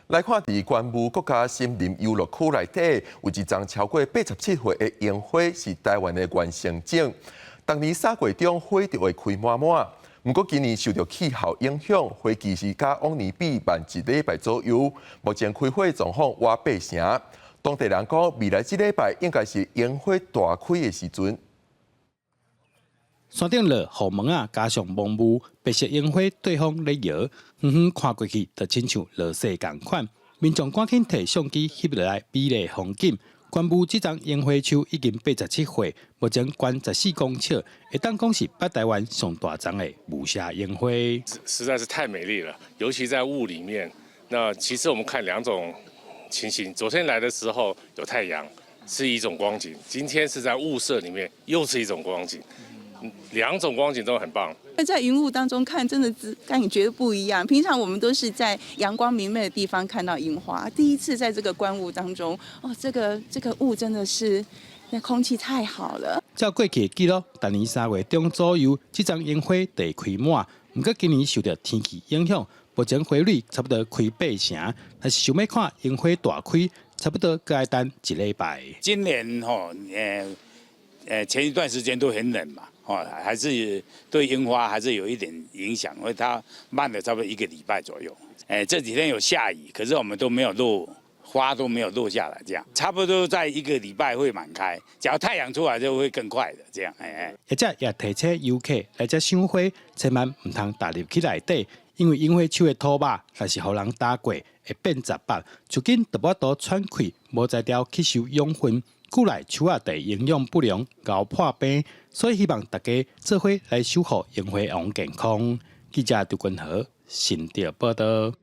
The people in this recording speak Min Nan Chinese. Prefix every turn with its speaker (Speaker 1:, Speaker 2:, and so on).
Speaker 1: 來看佇觀霧國家森林遊樂區內底，有一叢超過87歲的櫻花，是臺灣的原生種。逐年3月中花就會開滿滿。毋過今年受著氣候影響，花期是佮往年比慢一禮拜左右。目前開花狀況倚八成。當地人講，未來這禮拜應該是櫻花大開的時陣。
Speaker 2: 山頂落雨毛仔，加上濃霧，白色櫻花對風咧搖，遠遠看過去就親像落雪仝款。民眾趕緊提相機翕落來，美麗風景。觀霧這叢櫻花樹已經87歲，目前懸14公尺，會當講是北臺灣上大叢的霧社櫻花。
Speaker 3: 實在是太美麗了，尤其在霧裡面。那其實我們看兩種情形，昨天來的時候有太陽，是一種光景；今天是在霧社裡面，又是一種光景。兩種光景都很棒。
Speaker 4: 在雲霧當中看，真的是感覺不一樣。平常我們都是在陽光明媚的地方看到櫻花，第一次在這個觀霧當中，哦，這個霧真的是，那空氣太好了。
Speaker 2: 照過去的記錄，逐年3月中左右，這叢櫻花就會開滿。毋過今年受著天氣影響，目前花蕊差不多開八成。若是想欲看櫻花大開，差不多閣愛等一禮拜。
Speaker 5: 今年吼，前一段時間都很冷嘛。哦，還是對櫻花還是有一點影響，因為它慢了差不多一個禮拜左右。這幾天有下雨，可是我們都沒有落，花都沒有落下來，這樣差不多在一個禮拜會滿開。只要太陽出來就會更快的，這樣。
Speaker 2: 業者也提醒遊客來遮賞花，千萬毋通踏入去內底，因為櫻花樹的土肉若是予人踏過，會變雜白，樹根就無法度喘氣，無才調吸收養分。久來樹仔地營養不良，𠢕破病，所以希望大家做伙來守護櫻花王健康。記者張君和新竹報導。